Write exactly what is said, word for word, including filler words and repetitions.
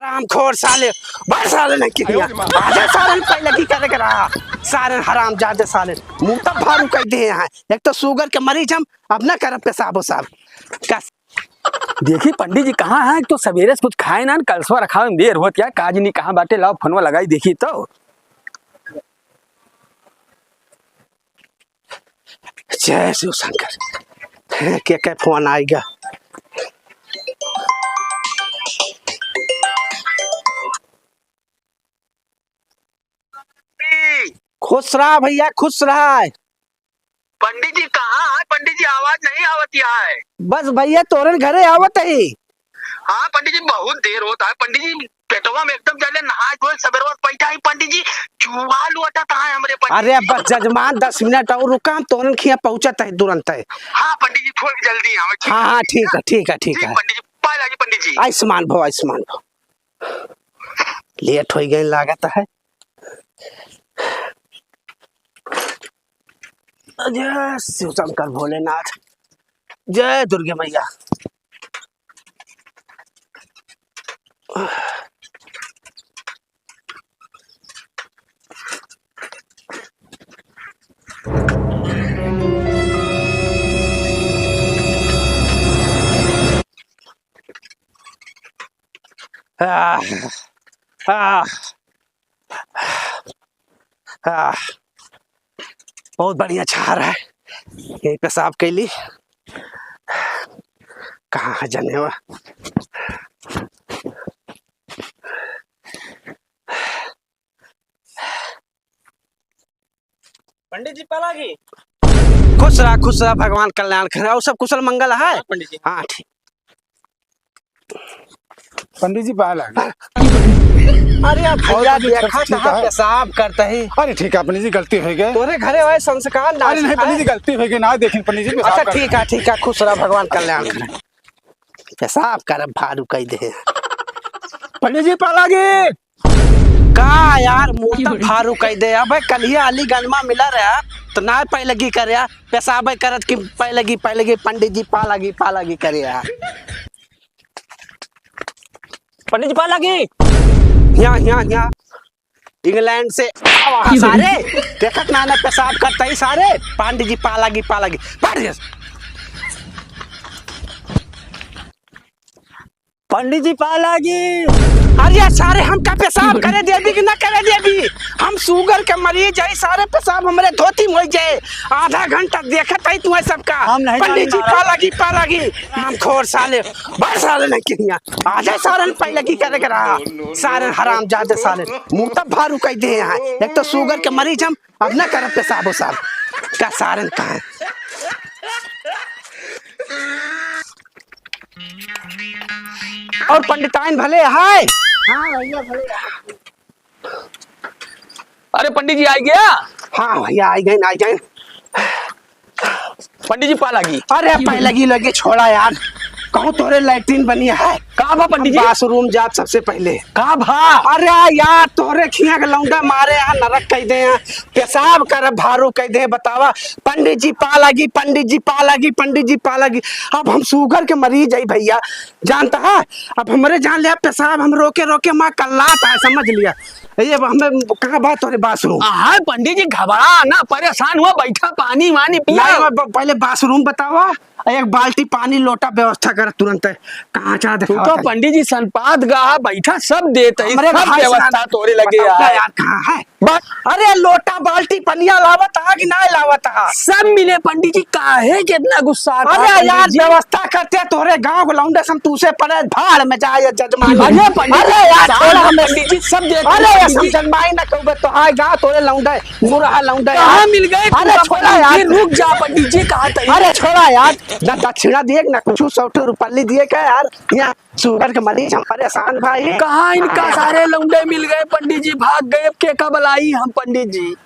हरामखोर साले, बड़ साले नहीं किया। आजा साले, पहले की करे के रहा। साले हरामजादे साले, मुंह तब भारू कह दे हैं। एक तो शुगर के मरीज हम, अब ना करब पेशाब उसाब। कस- देखी पंडित जी कहाँ हैं, एक तो सवेरे से कुछ खाए ना, कलसवा रखावे में देर होत, क्या काज नहीं कहाँ बाटे, लाओ फोनवा लगाई देखी तो। जय शिव शंकर। के, के फोन आइगा? खुश रहा भैया, खुश रहा। पंडित जी कहाँ है? पंडित जी आवाज नहीं आवत है। बस भैया तोरन घरे आवत ही। हाँ पंडित जी, बहुत देर होत है पंडित जी, पेटवा में एकदम जले नहाए धोए सबेरवा से बैठा ही पंडित जी, चूहा लोटत है हमरे पंडित अरे जी। बस जजमान, दस मिनट और रुका, हम तोरन खिया पहुँचत है तुरंत है। हाँ पंडित जी, थोड़ी जल्दी आवे, ठीक हाँ, है, हाँ, ठीक है, ठीक है, ठीक ठीक है। पंडित जी, पाए लागी पंडित जी। आयुष्मान भव, आयुष्मान भव। लेट हो गए लागत है। जय शिव शंकर भोलेनाथ, जय दुर्गे मैया। आह, आह, आह, बहुत बढ़िया छाह रहा है, यही पेशाब कैली। कहाँ है जनेवा? पंडित जी पालागी। खुश रहा, खुश रहा, भगवान कल्याण करे। और सब कुशल मंगल है? हाँ, पंडित जी। हाँ, ठीक। पंडित जी पालागी। अरे भैया, और पंडित जी देखा ठीक कहाँ है? पेशाब करते ही। अरे ठीक है पंडित जी, गलती हो गई। तोरे घरे वाले संस्कार ना अरे नहीं सिखाए। पंडित जी, गलती हो गई ना, देखिन पंडित जी, पेशाब अच्छा, करते ठीक है, हैं। ठीक है, खुश रहा, भगवान कल्याण करे। पेशाब करब भारू कह दे। पंडित जी पालागी। का यार, मुंह तब भारू कह दे। अबे कलिया अलीगंज मा मिला रहा, तो ना पैलगी करे, पेशाबे करत कि पैलगी, पैलगी, पंडित जी पालागी, पालागी करे यार। पंडित जी पालागी। यहाँ, यहाँ, यहाँ। इंग्लैंड से आवा है सारे। देखत ना ना पेशाब करता ही सारे। पंडित जी पालागी, पालागी। बैठ जा। पंडित जी पालागी। अरे सारे, हमका पेशाब करे देबी कि ना करे देबी? हम शुगर के मरीज है सारे, पेशाब हमरे धोती में हो जाए। आधा घंटा देखत है तुम्हें सबका। हम नहीं पंडित जी पालागी, पालागी। हरामखोर साले, बड़ साले नहीं किया। आजा सारन पैलगी करे के रहा। सारन हरामजादे साले, मुंह तब भारू कह दे हैं। एक तो शुगर के मरीज हम, अब ना करब पेशाब उसाब। का सारन कहाँ है? और पंडिताइन भले है? हाँ भैया, भले। अरे पंडित जी आ गया? हाँ भैया, आ गए, आ गए। पंडित जी पालागी। अरे पैलगी लगे छोड़ा यार, कहूँ तोरे लैट्रिन बनी है। का बा पंडित जी? बाथरूम जात सबसे पहले। का भा? अरे यार तोरे खिया के लौंडा मारे यहाँ नरक कह दे हैं, पेशाब कर भारू कह दे, बतावा। पंडित जी पालागी, पंडित जी पालागी, पंडित जी पालागी। अब हम शुगर के मरीज है भैया, जानता है? अब हमरे जान लिया पेशाब हम रोके रोके माँ कल्लात है, समझ लिया। ये अब हमें कहाँ बात हो रही बाथरूम? हाँ पंडित जी, घबरा ना, परेशान हुआ, बैठा, पानी वानी पिया। नहीं, अब पहले बाथरूम बतावा, एक बाल्टी पानी लोटा व्यवस्था कर तुरंत है। कहाँ चला तू दिखावा तो था? पंडित जी सनपात गा बैठा, सब देत है, हमरे सब भाई व्यवस्था साहब, तोरे लगे बताओ ना है। यार, कहाँ है? बा- अरे लोटा बाल्टी पनिया लावत हा कि ना लावत हा? सब मिले पंडित जी, काहे के इतना गुस्सा था अरे पंडित यार, जी? व्यवस्था करते तोरे गांव के लौंडे से हम तूसे पड़े भाड़ में जाए जजमान। अरे पंडित जी, अरे यार, साहब, छोड़ा हमें। पंडित जी, सब देख अरे रहे यार, पंडित जी। समझन माई ना कहबे तो हाय गांव तोरे लौंडे, मुरहा लौंडे कहाँ यार। मिल गए अरे तू छोड़ा पंडित यार। जी, रुक जा पंडित जी, कहा तई? अरे छोड़ा यार, ना दक्षिणा दिए ना कुछ, सौ ठो रुपल्ली दिए का यार? यहाँ शुगर के मरीज हम परेशान भाई। कहाँ इनका सारे लौंडे मिल गए पंडित जी, भाग गए, अब के का बलाई हम पंडित जी।